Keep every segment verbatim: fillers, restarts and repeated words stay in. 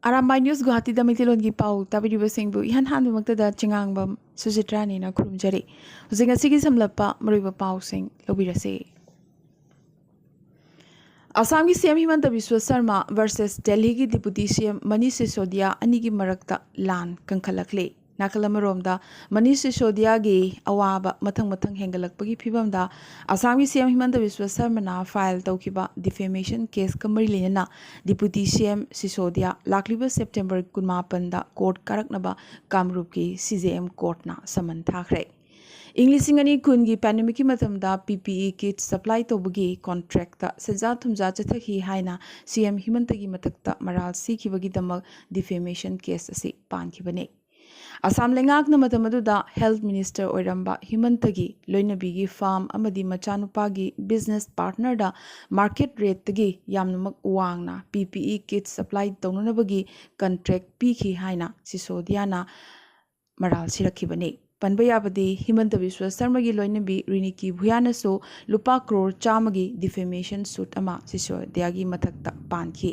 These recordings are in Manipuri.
ꯑꯔꯥꯝꯕꯥꯏ ꯅ꯭ꯌꯨꯁ ꯒꯨꯋꯥꯍꯥꯇꯤꯗ ꯃꯩꯇꯩꯂꯣꯟꯒꯤ ꯄꯥꯎ ꯇꯥꯕꯤꯔꯤꯕꯁꯤꯡꯕꯨ ꯏꯍꯥꯟ ꯍꯥꯟꯕꯃꯛꯇꯗ ꯆꯤꯉꯥꯡꯕꯝ ꯁꯨꯖꯤꯇ꯭ꯔꯥꯅꯤꯅ ꯈꯨꯔꯨꯝꯖꯔꯤ꯫ ꯍꯧꯖꯤꯛ ꯉꯁꯤꯒꯤ ꯁꯝꯂꯞꯄ ꯃꯔꯨꯑꯣꯏꯕ ꯄꯥꯎꯁꯤꯡ ꯂꯧꯕꯤꯔꯁꯤ꯫ ꯑꯁꯥꯝꯒꯤ ꯁꯤ M ꯍꯤꯃꯟꯇ Visva Sharma versus ꯗꯦꯜꯍꯤꯒꯤ deputy ꯁꯤ ꯑꯦꯝ ꯃꯅꯤꯁ ꯁꯤꯁꯣꯗꯤꯌꯥ ꯑꯅꯤꯒꯤ ꯃꯔꯛꯇ ꯂꯥꯟ ꯀꯟꯈꯠꯂꯛꯂꯤ꯫ ꯅꯥꯀꯜ ꯑꯃꯔꯣꯝꯗ, ꯃꯅꯤꯁ ꯁꯤꯁꯣꯗꯤꯌꯥꯒꯤ ꯑꯋꯥꯕ ꯃꯊꯪ ꯃꯊꯪ ꯍꯦꯟꯒꯠꯂꯛꯄꯒꯤ ꯐꯤꯕꯝꯗ ꯑꯁꯥꯝꯒꯤ ꯁꯤ ꯑꯦꯝ ꯍꯤꯃꯟꯇ ꯕꯤꯁ꯭ꯋ ꯁꯔꯃꯅ ꯐꯥꯏꯜ ꯇꯧꯈꯤꯕ ꯗꯤꯐꯦꯃꯦꯁꯟ ꯀꯦꯁꯀ ꯃꯔꯤ ꯂꯩꯅꯅ ꯗꯤꯄꯨꯇꯤ ꯁꯤ ꯑꯦꯝ ꯁꯤꯁꯣꯗꯤꯌꯥ ꯂꯥꯛꯂꯤꯕ ꯁꯦꯞꯇꯦꯝꯕꯔ ꯀꯨꯟꯃꯥꯄꯟꯗ ꯀꯣꯔꯠ ꯀꯥꯔꯛꯅꯕ ꯀꯥꯃꯔꯨꯞꯀꯤ ꯁꯤ ꯖꯦ ꯑꯦꯝ ꯀꯣꯔꯠꯅ ꯁꯃꯟ ꯊꯥꯈ꯭ꯔꯦ꯫ ꯏꯪ ꯂꯤꯁꯤꯡ ꯑꯅꯤ ꯀꯨꯟꯒꯤ ꯄꯦꯟꯗꯦꯃꯤꯛꯀꯤ ꯃꯇꯝꯗ ꯄꯤ ꯄꯤ ꯏ ꯀꯤꯠ ꯁꯄ꯭ꯂꯥꯏ ꯇꯧꯕꯒꯤ ꯀꯣꯟꯇ꯭ꯔꯦꯛꯇ ꯁꯦꯟꯖꯥ ꯊꯨꯝꯖꯥ ꯆꯠꯊꯈꯤ ꯍꯥꯏꯅ ꯁꯤ ꯑꯦꯝ ꯍꯤꯃꯟꯇꯒꯤ ꯃꯊꯛꯇ ꯃꯔꯥꯜ ꯁꯤꯈꯤꯕꯒꯤꯗꯃꯛ ꯗꯤꯐꯦꯃꯦꯁꯟ ꯀꯦꯁ ꯑꯁꯤ ꯄꯥꯟꯈꯤꯕꯅꯤ꯫ ꯑꯁꯥꯝ ꯂꯩꯉꯥꯛꯅ ꯃꯇꯝ ꯑꯗꯨꯗ ꯍꯦꯜꯊ ꯃꯤꯅꯤꯁꯇꯔ ꯑꯣꯏꯔꯝꯕ ꯍꯤꯃꯟꯇꯒꯤ ꯂꯣꯏꯅꯕꯤꯒꯤ ꯐꯥꯔꯝ ꯑꯃꯗꯤ ꯃꯆꯥꯅꯨꯄꯥꯒꯤ ꯕꯤꯖꯤꯅꯦꯁ ꯄꯥꯔꯠꯅꯔꯗ ꯃꯥꯔꯀꯦꯠ ꯔꯦꯠꯇꯒꯤ ꯌꯥꯝꯅꯃꯛ ꯋꯥꯡꯅ ꯄꯤ ꯄꯤ ꯏ ꯀꯤꯠ ꯁꯄ꯭ꯂꯥꯏ ꯇꯧꯅꯅꯕꯒꯤ ꯀꯟꯇ꯭ꯔꯦꯛ ꯄꯤꯈꯤ ꯍꯥꯏꯅ ꯁꯤꯁꯣꯗꯤꯌꯥꯅ ꯃꯔꯥꯜ ꯁꯤꯔꯛꯈꯤꯕꯅꯤ꯫ ꯄꯟꯕ ꯌꯥꯕꯗꯤ, ꯍꯤꯃꯟꯇ ꯕꯤꯁ꯭ꯋ ꯁꯔꯃꯒꯤ ꯂꯣꯏꯅꯕꯤ ꯔꯤꯅꯤꯀꯤ ꯚꯨꯌꯥꯅꯁꯨ ꯂꯨꯄꯥ ꯀ꯭ꯔꯣꯔ ꯆꯥꯝꯃꯒꯤ ꯗꯤꯐꯦꯃꯦꯁꯟ ꯁꯨꯠ ꯑꯃ ꯁꯤꯁꯣꯗꯤꯌꯥꯒꯤ ꯃꯊꯛꯇ ꯄꯥꯟꯈꯤ꯫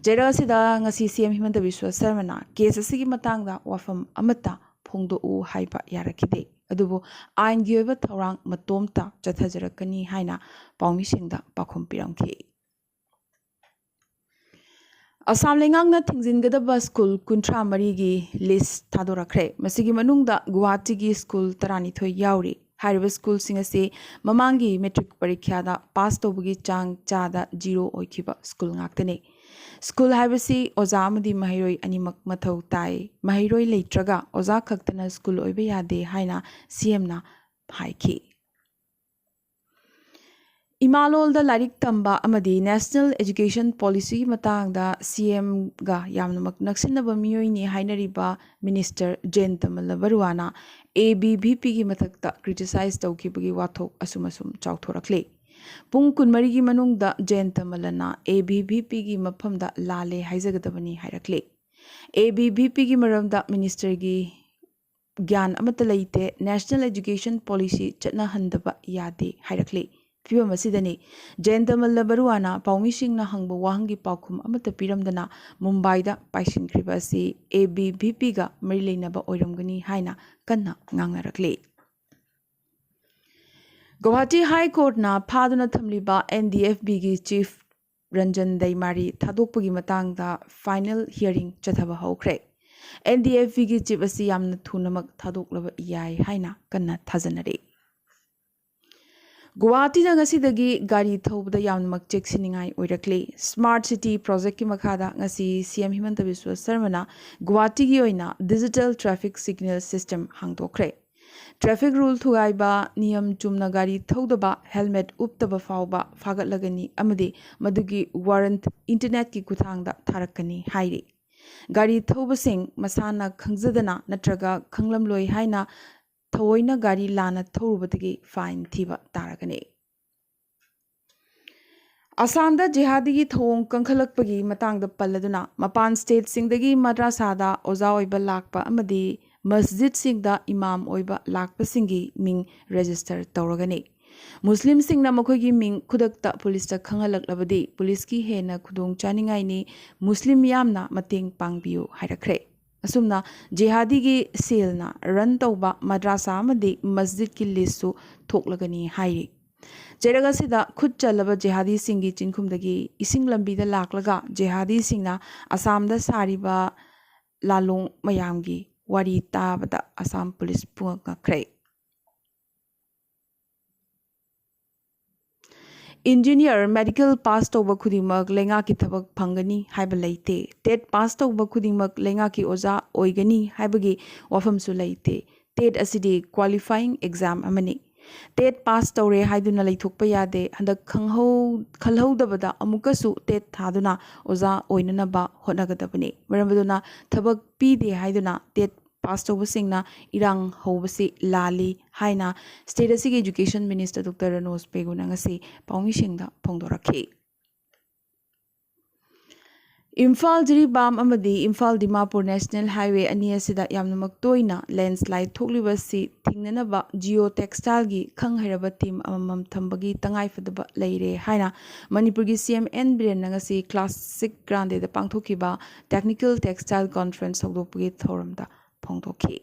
ꯆꯩꯔꯛ ꯑꯁꯤꯗ ꯉꯁꯤ ꯁꯤ ꯑꯦꯝ ꯍꯤꯃꯟꯇ ꯕꯤꯁ꯭ꯋ ꯁꯔꯃꯅ ꯀꯦꯁ ꯑꯁꯤꯒꯤ ꯃꯇꯥꯡꯗ ꯋꯥꯐꯝ ꯑꯃꯠꯇ ꯐꯣꯡꯗꯣꯛꯎ ꯍꯥꯏꯕ ꯌꯥꯔꯛꯈꯤꯗꯦ꯫ ꯑꯗꯨꯕꯨ ꯑꯥꯏꯟꯒꯤ ꯑꯣꯏꯕ ꯊꯧꯔꯥꯡ ꯃꯇꯣꯝꯇ ꯆꯠꯊꯖꯔꯛꯀꯅꯤ ꯍꯥꯏꯅ ꯄꯥꯎꯃꯤꯁꯤꯡꯗ ꯄꯥꯎꯈꯨꯝ ꯄꯤꯔꯝꯈꯤ꯫ ꯑꯁꯥꯝ ꯂꯩꯉꯥꯛꯅ ꯊꯤꯡꯖꯤꯟꯒꯗꯕ ꯁ꯭ꯀꯨꯜ ꯀꯨꯟꯊ꯭ꯔꯥ ꯃꯔꯤꯒꯤ ꯂꯤꯁ ꯊꯥꯗꯣꯔꯛꯈ꯭ꯔꯦ꯫ ꯃꯁꯤꯒꯤ ꯃꯅꯨꯡꯗ ꯒꯨꯋꯥꯍꯥꯇꯤꯒꯤ ꯁ꯭ꯀꯨꯜ ꯇꯔꯥꯅꯤꯊꯣꯏ ꯌꯥꯎꯔꯤ꯫ ꯍꯥꯏꯔꯤꯕ ꯁ꯭ꯀꯨꯜꯁꯤꯡ ꯑꯁꯤ ꯃꯃꯥꯡꯒꯤ ꯃꯦꯇ꯭ꯔꯤꯛ ꯄꯔꯤꯈ꯭ꯌꯥꯗ ꯄꯥꯁ ꯇꯧꯕꯒꯤ ꯆꯥꯡ ꯆꯥꯗ ꯖꯤꯔꯣ ꯑꯣꯏꯈꯤꯕ ꯁ꯭ꯀꯨꯜ ꯉꯥꯛꯇꯅꯤ꯫ ꯁ꯭ꯀꯨꯜ ꯍꯥꯏꯕꯁꯤ ꯑꯣꯖꯥ ꯑꯃꯗꯤ ꯃꯍꯩꯔꯣꯏ ꯑꯅꯤꯃꯛ ꯃꯊꯧ ꯇꯥꯏ꯫ ꯃꯍꯩꯔꯣꯏ ꯂꯩꯇ꯭ꯔꯒ ꯑꯣꯖꯥ ꯈꯛꯇꯅ ꯁ꯭ꯀꯨꯜ ꯑꯣꯏꯕ ꯌꯥꯗꯦ ꯍꯥꯏꯅ ꯁꯤ ꯑꯦꯝꯅ ꯍꯥꯏꯈꯤ꯫ ꯏꯃꯥꯂꯣꯜꯗ ꯂꯥꯏꯔꯤꯛ ꯇꯝꯕ ꯑꯃꯗꯤ ꯅꯦꯁꯅꯦꯜ ꯑꯦꯖꯨꯀꯦꯁꯟ ꯄꯣꯂꯤꯁꯤꯒꯤ ꯃꯇꯥꯡꯗ ꯁꯤ ꯑꯦꯝꯒ ꯌꯥꯝꯅꯃꯛ ꯅꯛꯁꯤꯟꯅꯕ ꯃꯤꯑꯣꯏꯅꯤ ꯍꯥꯏꯅꯔꯤꯕ ꯃꯤꯅꯤꯁꯇꯔ ꯖꯌꯟꯇ ꯃꯜꯂ ꯕꯔꯨꯋꯥꯅ ꯑꯦ ꯕꯤ ꯚꯤ ꯄꯤꯒꯤ ꯃꯊꯛꯇ ꯀ꯭ꯔꯤꯇꯤꯁꯥꯏꯖ ꯇꯧꯈꯤꯕꯒꯤ ꯋꯥꯊꯣꯛ ꯑꯁꯨꯝ ꯑꯁꯨꯝ ꯆꯥꯎꯊꯣꯔꯛꯂꯤ꯫ ꯄꯨꯡ ꯀꯨꯟꯃꯔꯤꯒꯤ ꯃꯅꯨꯡꯗ ꯖꯌꯟꯇ ꯃꯜꯂꯅ ꯑꯦ ꯕꯤ ꯚꯤ ꯄꯤꯒꯤ ꯃꯐꯝꯗ ꯂꯥꯜꯂꯦ ꯍꯥꯏꯖꯒꯗꯕꯅꯤ ꯍꯥꯏꯔꯛꯂꯤ꯫ ꯑꯦ ꯕꯤ ꯚꯤ ꯄꯤꯒꯤ ꯃꯔꯝꯗ ꯃꯤꯅꯤꯁꯇꯔꯒꯤ ꯒ꯭ꯌꯥꯟ ꯑꯃꯠꯇ ꯂꯩꯇꯦ, ꯅꯦꯁꯅꯦꯜ ꯑꯦꯖꯨꯀꯦꯁꯟ ꯄꯣꯂꯤꯁꯤ ꯆꯠꯅꯍꯟꯗꯕ ꯌꯥꯗꯦ ꯍꯥꯏꯔꯛꯂꯤ꯫ ꯐꯤꯕꯝ ꯑꯁꯤꯗꯅꯤ ꯖꯌꯟꯇ ꯃꯜꯂ ꯕꯔꯨꯋꯥꯅ ꯄꯥꯎꯃꯤꯁꯤꯡꯅ ꯍꯪꯕ ꯋꯥꯍꯪꯒꯤ ꯄꯥꯎꯈꯨꯝ ꯑꯃꯠꯇ ꯄꯤꯔꯝꯗꯅ ꯃꯨꯝꯕꯥꯏꯗ ꯄꯥꯏꯁꯤꯟꯈ꯭ꯔꯤꯕ ꯑꯁꯤ ꯑꯦ ꯕꯤ ꯚꯤ ꯄꯤꯒ ꯃꯔꯤ ꯂꯩꯅꯕ ꯑꯣꯏꯔꯝꯒꯅꯤ ꯍꯥꯏꯅ ꯀꯟꯅ ꯉꯥꯡꯅꯔꯛꯂꯤ꯫ ꯒꯧꯍꯥꯇꯤ ꯍꯥꯏ ꯀꯣꯔꯠꯅ ꯐꯥꯗꯨꯅ ꯊꯝꯂꯤꯕ ꯑꯦꯟ ꯗꯤ ꯑꯦꯐ ꯕꯤꯒꯤ ꯆꯤꯐ ꯔꯟꯖꯟ ꯗꯩꯃꯥꯔꯤ ꯊꯥꯗꯣꯛꯄꯒꯤ ꯃꯇꯥꯡꯗ ꯐꯥꯏꯅꯦꯜ ꯍꯤꯌꯔꯤꯡ ꯆꯠꯊꯕ ꯍꯧꯈ꯭ꯔꯦ꯫ ꯑꯦꯟ ꯗꯤ ꯑꯦꯐ ꯕꯤꯒꯤ ꯆꯤꯐ ꯑꯁꯤ ꯌꯥꯝꯅ ꯊꯨꯅꯃꯛ ꯊꯥꯗꯣꯛꯂꯕ ꯌꯥꯏ ꯍꯥꯏꯅ ꯀꯟꯅ ꯊꯥꯖꯅꯔꯤ꯫ ꯒꯨꯋꯥꯍꯥꯇꯤꯗ ꯉꯁꯤꯗꯒꯤ ꯒꯥꯔꯤ ꯊꯧꯕꯗ ꯌꯥꯝꯅꯃꯛ ꯆꯦꯛꯁꯤꯟꯅꯤꯡꯉꯥꯏ ꯑꯣꯏꯔꯛꯂꯤ꯫ ꯁ꯭ꯃꯥꯔꯠ ꯁꯤꯇꯤ ꯄ꯭ꯔꯣꯖꯦꯛꯀꯤ ꯃꯈꯥꯗ ꯉꯁꯤ ꯁꯤ ꯑꯦꯝ ꯍꯤꯃꯟꯇ ꯕꯤꯁ꯭ꯋ ꯁꯔꯃꯅ ꯒꯨꯋꯥꯍꯥꯇꯤꯒꯤ ꯑꯣꯏꯅ ꯗꯤꯖꯤꯇꯦꯜ ꯇ꯭ꯔꯥꯐꯤꯛ ꯁꯤꯒꯅꯦꯜ ꯁꯤꯁꯇꯦꯝ ꯍꯥꯡꯗꯣꯛꯈ꯭ꯔꯦ꯫ ꯇ꯭ꯔꯥꯐꯤꯛ ꯔꯨꯜ ꯊꯨꯒꯥꯏꯕ, ꯅꯤꯌꯝ ꯆꯨꯝꯅ ꯒꯥꯔꯤ ꯊꯧꯗꯕ, ꯍꯦꯜꯃꯦꯠ ꯎꯞꯇꯕ ꯐꯥꯎꯕ ꯐꯥꯒꯠꯂꯒꯅꯤ ꯑꯃꯗꯤ ꯃꯗꯨꯒꯤ ꯋꯥꯔꯟꯠ ꯏꯟꯇꯔꯅꯦꯠꯀꯤ ꯈꯨꯠꯊꯥꯡꯗ ꯊꯥꯔꯛꯀꯅꯤ ꯍꯥꯏꯔꯤ꯫ ꯒꯥꯔꯤ ꯊꯧꯕꯁꯤꯡ ꯃꯁꯥꯅ ꯈꯪꯖꯗꯅ ꯅꯠꯇ꯭ꯔꯒ ꯈꯪꯂꯝꯂꯣꯏ ꯍꯥꯏꯅ ꯊꯑꯣꯏꯅ ꯒꯥꯔꯤ ꯂꯥꯟꯅ ꯊꯧꯔꯨꯕꯗꯒꯤ ꯐꯥꯏꯟ ꯊꯤꯕ ꯇꯥꯔꯒꯅꯤ꯫ ꯑꯁꯥꯝꯗ ꯖꯤꯍꯥꯗꯤꯒꯤ ꯊꯧꯑꯣꯡ ꯀꯟꯈꯠꯂꯛꯄꯒꯤ ꯃꯇꯥꯡꯗ ꯄꯜꯂꯗꯨꯅ ꯃꯄꯥꯟ ꯁ꯭ꯇꯦꯠꯁꯤꯡꯗꯒꯤ ꯃꯗ꯭ꯔꯥꯁꯥꯗ ꯑꯣꯖꯥ ꯑꯣꯏꯕ ꯂꯥꯛꯄ ꯑꯃꯗꯤ ꯃꯁꯖꯤꯗꯁꯤꯡꯗ ꯏꯃꯥꯝ ꯑꯣꯏꯕ ꯂꯥꯛꯄꯁꯤꯡꯒꯤ ꯃꯤꯡ ꯔꯦꯖꯤꯁꯇꯔ ꯇꯧꯔꯒꯅꯤ꯫ ꯃꯨꯁꯂꯤꯝꯁꯤꯡꯅ ꯃꯈꯣꯏꯒꯤ ꯃꯤꯡ ꯈꯨꯗꯛꯇ ꯄꯨꯂꯤꯁꯇ ꯈꯪꯍꯜꯂꯛꯂꯕꯗꯤ ꯄꯨꯂꯤꯁꯀꯤ ꯍꯦꯟꯅ ꯈꯨꯗꯣꯡ ꯆꯥꯅꯤꯡꯉꯥꯏꯅꯤ꯫ ꯃꯨꯁꯂꯤꯝ ꯃꯤꯌꯥꯝꯅ ꯃꯇꯦꯡ ꯄꯥꯡꯕꯤꯌꯨ ꯍꯥꯏꯔꯛꯈ꯭ꯔꯦ꯫ ꯑꯁꯨꯝꯅ ꯖꯤꯍꯥꯗꯤꯒꯤ ꯁꯦꯜꯅ ꯔꯟ ꯇꯧꯕ ꯃꯗ꯭ꯔꯥꯁꯥ ꯑꯃꯗꯤ ꯃꯁꯖꯤꯗꯀꯤ ꯂꯤꯁꯁꯨ ꯊꯣꯛꯂꯒꯅꯤ ꯍꯥꯏꯔꯤ꯫ ꯆꯩꯔꯛ ꯑꯁꯤꯗ ꯈꯨꯠ ꯆꯜꯂꯕ ꯖꯤꯍꯥꯗꯤꯁꯤꯡꯒꯤ ꯆꯤꯡꯈꯨꯝꯗꯒꯤ ꯏꯁꯤꯡ ꯂꯝꯕꯤꯗ ꯂꯥꯛꯂꯒ ꯖꯤꯍꯥꯗꯤꯁꯤꯡꯅ ꯑꯁꯥꯝꯗ ꯁꯥꯔꯤꯕ ꯂꯥꯂꯣꯡ ꯃꯌꯥꯝꯒꯤ ꯋꯥꯔꯤ ꯇꯥꯕꯗ ꯑꯁꯥꯝ ꯄꯨꯂꯤꯁ ꯄꯨꯡꯉꯛ ꯉꯛꯈ꯭ꯔꯦ꯫ ꯏꯟꯖꯤꯅꯤꯌꯔ, ꯃꯦꯗꯤꯀꯦꯜ ꯄꯥꯁ ꯇꯧꯕ ꯈꯨꯗꯤꯡꯃꯛ ꯂꯩꯉꯥꯛꯀꯤ ꯊꯕꯛ ꯐꯪꯒꯅꯤ ꯍꯥꯏꯕ ꯂꯩꯇꯦ꯫ ꯇꯦꯠ ꯄꯥꯁ ꯇꯧꯕ ꯈꯨꯗꯤꯡꯃꯛ ꯂꯩꯉꯥꯛꯀꯤ ꯑꯣꯖꯥ ꯑꯣꯏꯒꯅꯤ ꯍꯥꯏꯕꯒꯤ ꯋꯥꯐꯝꯁꯨ ꯂꯩꯇꯦ꯫ ꯇꯦꯠ ꯑꯁꯤꯗꯤ ꯀ꯭ꯋꯥꯂꯤꯐꯥꯏꯌꯤꯡ ꯑꯦꯛꯖꯥꯝ ꯑꯃꯅꯤ꯫ ꯇꯦꯠ ꯄꯥꯁ ꯇꯧꯔꯦ ꯍꯥꯏꯗꯨꯅ ꯂꯩꯊꯣꯛꯄ ꯌꯥꯗꯦ꯫ ꯍꯟꯗꯛ ꯈꯪꯍꯧ-, ꯈꯜꯍꯧꯗꯕꯗ ꯑꯃꯨꯛꯀꯁꯨ ꯇꯦꯠ ꯊꯥꯗꯨꯅ ꯑꯣꯖꯥ ꯑꯣꯏꯅꯅꯕ ꯍꯣꯠꯅꯒꯗꯕꯅꯤ꯫ ꯃꯔꯝ ꯑꯗꯨꯅ ꯊꯕꯛ ꯄꯤꯗꯦ ꯍꯥꯏꯗꯨꯅ ꯇꯦꯠ ꯄꯥꯁ ꯇꯧꯕꯁꯤꯡꯅ ꯏꯔꯥꯡ ꯍꯧꯕꯁꯤ ꯂꯥꯜꯂꯤ ꯍꯥꯏꯅ ꯁ꯭ꯇꯦꯠ ꯑꯁꯤꯒꯤ ꯏꯖꯨꯀꯦꯁꯟ ꯃꯤꯅꯤꯁꯇꯔ ꯗꯣꯛꯇꯔ ꯔꯅꯣꯖ ꯄꯦꯒꯨꯅ ꯉꯁꯤ ꯄꯥꯎꯃꯤꯁꯤꯡꯗ ꯐꯣꯡꯗꯣꯔꯛꯈꯤ꯫ ꯏꯝꯐꯥꯜ ꯖꯤꯔꯤꯕꯥꯝ ꯑꯃꯗꯤ ꯏꯝꯐꯥꯜ ꯗꯤꯃꯥꯄꯨꯔ ꯅꯦꯁꯅꯦꯜ ꯍꯥꯏꯋꯦ ꯑꯅꯤ ꯑꯁꯤꯗ ꯌꯥꯝꯅꯃꯛ ꯇꯣꯏꯅ ꯂꯦꯟꯁꯂꯥꯏꯠ ꯊꯣꯛꯂꯤꯕꯁꯤ ꯊꯤꯡꯅꯅꯕ ꯖꯤꯑꯣ ꯇꯦꯛꯁꯇꯥꯏꯜꯒꯤ ꯈꯪ ꯍꯩꯔꯕ ꯇꯤꯝ ꯑꯃꯃꯝ ꯊꯝꯕꯒꯤ ꯇꯉꯥꯏꯐꯗꯕ ꯂꯩꯔꯦ ꯍꯥꯏꯅ ꯃꯅꯤꯄꯨꯔꯒꯤ ꯁꯤ ꯑꯦꯝ ꯑꯦꯟ ꯕꯤꯔꯦꯟꯅ ꯉꯁꯤ ꯀ꯭ꯂꯥꯁꯤꯛ ꯒ꯭ꯔꯥꯟꯗꯦꯗ ꯄꯥꯡꯊꯣꯛꯈꯤꯕ ꯇꯦꯛꯅꯤꯀꯦꯜ ꯇꯦꯛꯁꯇꯥꯏꯜ ꯀꯣꯟꯐ꯭ꯔꯦꯟꯁ ꯍꯧꯗꯣꯛꯄꯒꯤ ꯊꯧꯔꯝꯗ ꯐꯣꯡꯗꯣꯛꯈꯤ꯫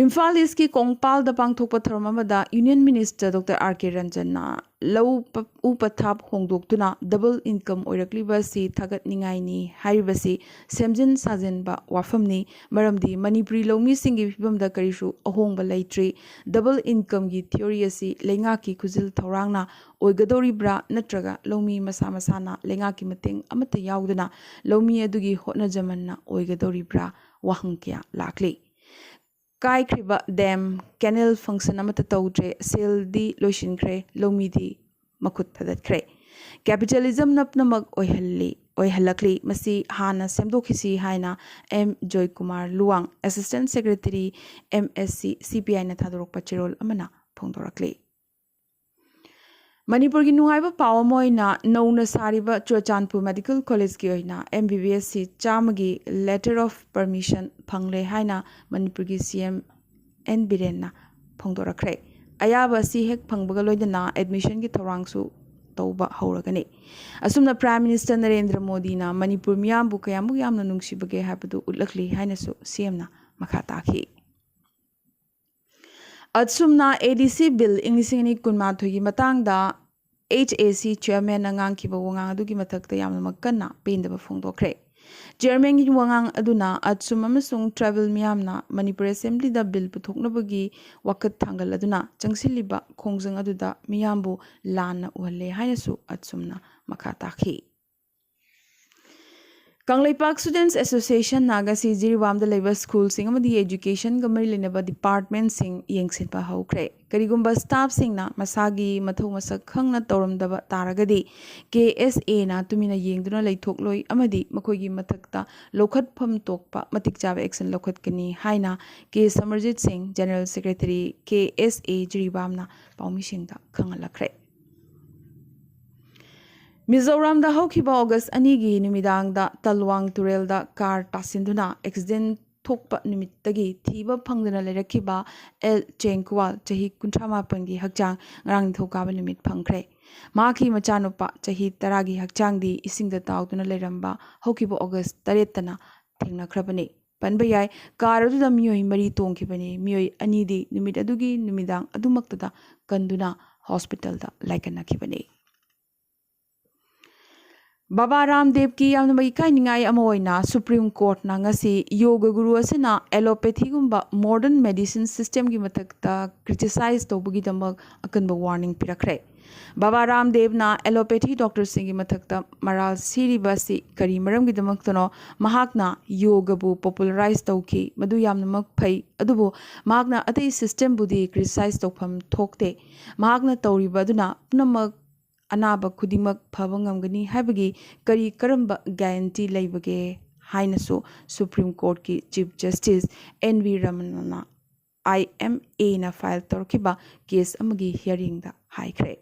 ꯏꯝꯐꯥꯜ ꯏꯁꯀꯤ ꯀꯣꯡꯄꯥꯜꯗ ꯄꯥꯡꯊꯣꯛꯄ ꯊꯧꯔꯝ ꯑꯃꯗ ꯌꯨꯅꯤꯌꯟ ꯃꯤꯅꯤꯁꯇꯔ ꯗꯣꯛꯇꯔ ꯑꯥꯔ ꯀꯦ ꯔꯟꯖꯟꯅ ꯂꯧ ꯄ-, ꯎ ꯄꯊꯥꯞ ꯍꯣꯡꯗꯣꯛꯇꯨꯅ ꯗꯕꯜ ꯏꯟꯀꯝ ꯑꯣꯏꯔꯛꯂꯤꯕ ꯑꯁꯤ ꯊꯥꯒꯠꯅꯤꯡꯉꯥꯏꯅꯤ ꯍꯥꯏꯔꯤꯕꯁꯤ ꯁꯦꯝꯖꯤꯟ ꯁꯥꯖꯤꯟꯕ ꯋꯥꯐꯝꯅꯤ, ꯃꯔꯝꯗꯤ ꯃꯅꯤꯄꯨꯔꯤ ꯂꯧꯃꯤꯁꯤꯡꯒꯤ ꯐꯤꯕꯝꯗ ꯀꯔꯤꯁꯨ ꯑꯍꯣꯡꯕ ꯂꯩꯇ꯭ꯔꯤ꯫ ꯗꯕꯜ ꯏꯟꯀꯝꯒꯤ ꯊꯤꯑꯣꯔꯤ ꯑꯁꯤ ꯂꯩꯉꯥꯛꯀꯤ ꯈꯨꯖꯤꯜ ꯊꯧꯔꯥꯡꯅ ꯑꯣꯏꯒꯗꯧꯔꯤꯕ꯭ꯔꯥ, ꯅꯠꯇ꯭ꯔꯒ ꯂꯧꯃꯤ ꯃꯁꯥ ꯃꯁꯥꯅ ꯂꯩꯉꯥꯛꯀꯤ ꯃꯇꯦꯡ ꯑꯃꯠꯇ ꯌꯥꯎꯗꯅ ꯂꯧꯃꯤ ꯑꯗꯨꯒꯤ ꯍꯣꯠꯅꯖꯃꯟꯅ ꯑꯣꯏꯒꯗꯧꯔꯤꯕ꯭ꯔꯥ? ꯋꯥꯍꯪ ꯀꯌꯥ ꯂꯥꯛꯂꯤ꯫ ꯀꯥꯏꯈ꯭ꯔꯤꯕ ꯗꯦꯝ, ꯀꯦꯅꯦꯜ ꯐꯪꯁꯟ ꯑꯃꯠꯇ ꯇꯧꯗ꯭ꯔꯦ, ꯁꯦꯜꯗꯤ ꯂꯣꯏꯁꯤꯟꯈ꯭ꯔꯦ, ꯂꯧꯃꯤꯗꯤ ꯃꯈꯨꯠ ꯊꯥꯗꯠꯈ꯭ꯔꯦ꯫ ꯀꯦꯄꯤꯇꯦꯂꯤꯖꯝ ꯅꯞꯅꯃꯛ ꯑꯣꯏꯍꯜꯂꯤ, ꯑꯣꯏꯍꯜꯂꯛꯂꯤ꯫ ꯃꯁꯤ ꯍꯥꯟꯅ ꯁꯦꯝꯗꯣꯛꯈꯤꯁꯤ ꯍꯥꯏꯅ M Joykumar Luwang, assistant secretary, M S C, C ꯄꯤ ꯑꯥꯏꯅ ꯊꯥꯗꯣꯔꯛꯄ ꯆꯦꯔꯣꯜ ꯑꯃꯅ ꯐꯣꯡꯗꯣꯔꯛꯂꯤ꯫ ꯃꯅꯤꯄꯨꯔꯒꯤ ꯅꯨꯡꯉꯥꯏꯕ ꯄꯥꯎ ꯑꯃ ꯑꯣꯏꯅ ꯅꯧꯅ ꯁꯥꯔꯤꯕ ꯆꯨꯔꯆꯥꯟꯄꯨꯔ ꯃꯦꯗꯤꯀꯦꯜ ꯀꯣꯂꯦꯖꯀꯤ ꯑꯣꯏꯅ M B B S C ꯆꯥꯝꯃꯒꯤ letter of permission ꯐꯪꯂꯦ ꯍꯥꯏꯅ ꯃꯅꯤꯄꯨꯔꯒꯤ ꯁꯤ ꯑꯦꯝ ꯑꯦꯟ ꯕꯤꯔꯦꯟꯅ ꯐꯣꯡꯗꯣꯔꯛꯈ꯭ꯔꯦ꯫ ꯑꯌꯥꯕ ꯑꯁꯤ ꯍꯦꯛ ꯐꯪꯕꯒ ꯂꯣꯏꯅꯅ ꯑꯦꯗꯃꯤꯁꯟꯒꯤ ꯊꯧꯔꯥꯡꯁꯨ ꯇꯧꯕ ꯍꯧꯔꯒꯅꯤ꯫ ꯑꯁꯨꯝꯅ ꯄ꯭ꯔꯥꯏꯝ ꯃꯤꯅꯤꯁꯇꯔ ꯅꯔꯦꯟꯗ꯭ꯔ ꯃꯣꯗꯤꯅ ꯃꯅꯤꯄꯨꯔ ꯃꯤꯌꯥꯝꯕꯨ ꯀꯌꯥꯃꯨꯛ ꯌꯥꯝꯅ ꯅꯨꯡꯁꯤꯕꯒꯦ ꯍꯥꯏꯕꯗꯨ ꯎꯠꯂꯛꯂꯤ ꯍꯥꯏꯅꯁꯨ ꯁꯤ ꯑꯦꯝꯅ ꯃꯈꯥ ꯇꯥꯈꯤ꯫ ꯑꯁꯨꯝꯅ ꯑꯦ ꯗꯤ ꯁꯤ ꯕꯤꯜ ꯏꯪ ꯂꯤꯁꯤꯡ ꯑꯅꯤ ꯀꯨꯟꯃꯥꯊꯣꯏꯒꯤ ꯃꯇꯥꯡꯗ ꯑꯩꯆ ꯑꯦ ꯁꯤ ꯆꯤꯌꯔꯃꯦꯟꯅ ꯉꯥꯡꯈꯤꯕ ꯋꯥꯉꯥꯡ ꯑꯗꯨꯒꯤ ꯃꯊꯛꯇ ꯌꯥꯝꯅꯃꯛ ꯀꯟꯅ ꯄꯦꯟꯗꯕ ꯐꯣꯡꯗꯣꯛꯈ꯭ꯔꯦ꯫ ꯆꯤꯌꯔꯃꯦꯟꯒꯤ ꯋꯥꯉꯥꯡ ꯑꯗꯨꯅ ꯑꯁꯨꯝ ꯑꯃꯁꯨꯡ ꯇ꯭ꯔꯥꯏꯕꯦꯜ ꯃꯤꯌꯥꯝꯅ ꯃꯅꯤꯄꯨꯔ ꯑꯦꯁꯦꯝꯕ꯭ꯂꯤꯗ ꯕꯤꯜ ꯄꯨꯊꯣꯛꯅꯕꯒꯤ ꯋꯥꯀꯠ ꯊꯥꯡꯒꯠꯂꯗꯨꯅ ꯆꯪꯁꯤꯜꯂꯤꯕ ꯈꯣꯡꯖꯪ ꯑꯗꯨꯗ ꯃꯤꯌꯥꯝꯕꯨ ꯂꯥꯟꯅ ꯎꯍꯜꯂꯦ ꯍꯥꯏꯅꯁꯨ ꯑꯁꯨꯝꯅ ꯃꯈꯥ ꯇꯥꯈꯤ꯫ ꯀꯪꯂꯩꯄꯥꯛ ꯁ꯭ꯇꯨꯗꯦꯟꯠꯁ ꯑꯦꯁꯣꯁꯤꯌꯦꯁꯟꯅ ꯉꯁꯤ ꯖꯤꯔꯤꯕꯥꯝꯗ ꯂꯩꯕ ꯁ꯭ꯀꯨꯜꯁꯤꯡ ꯑꯃꯗꯤ ꯑꯦꯖꯨꯀꯦꯁꯟꯒ ꯃꯔꯤ ꯂꯩꯅꯕ ꯗꯤꯄꯥꯔꯠꯃꯦꯟꯠꯁꯤꯡ ꯌꯦꯡꯁꯤꯟꯕ ꯍꯧꯈ꯭ꯔꯦ꯫ ꯀꯔꯤꯒꯨꯝꯕ ꯁ꯭ꯇꯥꯐꯁꯤꯡꯅ ꯃꯁꯥꯒꯤ ꯃꯊꯧ ꯃꯁꯛ ꯈꯪꯅ ꯇꯧꯔꯝꯗꯕ ꯇꯥꯔꯒꯗꯤ ꯀꯦ ꯑꯦꯁ ꯑꯦꯅ ꯇꯨꯃꯤꯟꯅ ꯌꯦꯡꯗꯨꯅ ꯂꯩꯊꯣꯛꯂꯣꯏ ꯑꯃꯗꯤ ꯃꯈꯣꯏꯒꯤ ꯃꯊꯛꯇ ꯂꯧꯈꯠꯐꯝ ꯊꯣꯛꯄ ꯃꯇꯤꯛ ꯆꯥꯕ ꯑꯦꯛꯁꯟ ꯂꯧꯈꯠꯀꯅꯤ ꯍꯥꯏꯅ ꯀꯦ ꯁꯃꯔꯖꯤꯠ ꯁꯤꯡ, ꯖꯦꯅꯔꯦꯜ ꯁꯦꯀ꯭ꯔꯦꯇꯔꯤ, ꯀꯦ ꯑꯦꯁ ꯑꯦ ꯖꯤꯔꯤꯕꯥꯝꯅ ꯄꯥꯎꯃꯤꯁꯤꯡꯗ ꯈꯪꯍꯜꯂꯛꯈ꯭ꯔꯦ꯫ ꯃꯤꯖꯣꯔꯥꯝꯗ ꯍꯧꯈꯤꯕ ꯑꯣꯒꯁ ꯑꯅꯤꯒꯤ ꯅꯨꯃꯤꯗꯥꯡꯗ ꯇꯜꯋꯥꯡ ꯇꯨꯔꯦꯜꯗ ꯀꯥꯔ ꯇꯥꯁꯤꯟꯗꯨꯅ ꯑꯦꯛꯁꯤꯗꯦꯟ ꯊꯣꯛꯄ ꯅꯨꯃꯤꯠꯇꯒꯤ ꯊꯤꯕ ꯐꯪꯗꯅ ꯂꯩꯔꯛꯈꯤꯕ ꯑꯦꯜ ꯆꯦꯡꯀꯨꯋꯥꯜ, ꯆꯍꯤ ꯀꯨꯟꯊ꯭ꯔꯥ ꯃꯥꯄꯟꯒꯤ ꯍꯛꯆꯥꯡ ꯉꯔꯥꯡ ꯅꯤꯡꯊꯧꯀꯥꯕ ꯅꯨꯃꯤꯠ ꯐꯪꯈ꯭ꯔꯦ꯫ ꯃꯍꯥꯛꯀꯤ ꯃꯆꯥꯅꯨꯄꯥ ꯆꯍꯤ ꯇꯔꯥꯒꯤ ꯍꯛꯆꯥꯡꯗꯤ ꯏꯁꯤꯡꯗ ꯇꯥꯎꯗꯨꯅ ꯂꯩꯔꯝꯕ ꯍꯧꯈꯤꯕ ꯑꯣꯒꯁ ꯇꯔꯦꯠꯇꯅ ꯊꯦꯡꯅꯈ꯭ꯔꯕꯅꯤ꯫ ꯄꯟꯕ ꯌꯥꯏ, ꯀꯥꯔ ꯑꯗꯨꯗ ꯃꯤꯑꯣꯏ ꯃꯔꯤ ꯇꯣꯡꯈꯤꯕꯅꯤ꯫ ꯃꯤꯑꯣꯏ ꯑꯅꯤꯗꯤ ꯅꯨꯃꯤꯠ ꯑꯗꯨꯒꯤ ꯅꯨꯃꯤꯗꯥꯡ ꯑꯗꯨꯃꯛꯇꯗ ꯀꯟꯗꯨꯅ ꯍꯣꯁꯄꯤꯇꯥꯜꯗ ꯂꯥꯏꯀꯠꯅꯈꯤꯕꯅꯤ꯫ ꯕꯥꯕꯥ ꯔꯥꯝꯗꯦꯕꯀꯤ ꯌꯥꯝꯅ ꯏꯀꯥꯏꯅꯤꯡꯉꯥꯏ ꯑꯃ ꯑꯣꯏꯅ ꯁꯨꯄ꯭ꯔꯤꯝ ꯀꯣꯔꯠꯅ ꯉꯁꯤ ꯌꯣꯒ ꯒꯨꯔꯨ ꯑꯁꯤꯅ ꯑꯦꯂꯣꯄꯦꯊꯤꯒꯨꯝꯕ ꯃꯣꯗꯔꯟ ꯃꯦꯗꯤꯁꯤꯟ ꯁꯤꯁꯇꯦꯝꯒꯤ ꯃꯊꯛꯇ ꯀ꯭ꯔꯤꯇꯤꯁꯥꯏꯖ ꯇꯧꯕꯒꯤꯗꯃꯛ ꯑꯀꯟꯕ ꯋꯥꯔꯅꯤꯡ ꯄꯤꯔꯛꯈ꯭ꯔꯦ꯫ ꯕꯥꯕꯥ ꯔꯥꯝꯗꯦꯕꯅ ꯑꯦꯂꯣꯄꯦꯊꯤ ꯗꯣꯛꯇꯔꯁꯤꯡꯒꯤ ꯃꯊꯛꯇ ꯃꯔꯥꯜ ꯁꯤꯔꯤꯕ ꯑꯁꯤ ꯀꯔꯤ ꯃꯔꯝꯒꯤꯗꯃꯛꯇꯅꯣ? ꯃꯍꯥꯛꯅ ꯌꯣꯒꯕꯨ ꯄꯣꯄꯨꯂꯔꯥꯏꯖ ꯇꯧꯈꯤ, ꯃꯗꯨ ꯌꯥꯝꯅꯃꯛ ꯐꯩ, ꯑꯗꯨꯕꯨ ꯃꯍꯥꯛꯅ ꯑꯇꯩ ꯁꯤꯁꯇꯦꯝꯕꯨꯗꯤ ꯀ꯭ꯔꯤꯇꯤꯁꯥꯏꯖ ꯇꯧꯐꯝ ꯊꯣꯛꯇꯦ꯫ ꯃꯍꯥꯛꯅ ꯇꯧꯔꯤꯕ ꯑꯗꯨꯅ ꯄꯨꯝꯅꯃꯛ, ꯑꯅꯥꯕ ꯈꯨꯗꯤꯡꯃꯛ ꯐꯕ ꯉꯝꯒꯅꯤ ꯍꯥꯏꯕꯒꯤ ꯀꯔꯤ ꯀꯔꯝꯕ ꯒꯥꯔꯦꯟꯇꯤ ꯂꯩꯕꯒꯦ ꯍꯥꯏꯅꯁꯨ ꯁꯨꯄ꯭ꯔꯤꯝ ꯀꯣꯔꯠꯀꯤ ꯆꯤꯐ ꯖꯁꯇꯤꯁ ꯑꯦꯟ ꯚꯤ ꯔꯃꯅꯥ, ꯑꯥꯏ ꯑꯦꯝ ꯑꯦꯅ ꯐꯥꯏꯜ ꯇꯧꯔꯛꯈꯤꯕ ꯀꯦꯁ ꯑꯃꯒꯤ ꯍꯤꯌꯥꯔꯤꯡꯗ ꯍꯥꯏꯈ꯭ꯔꯦ꯫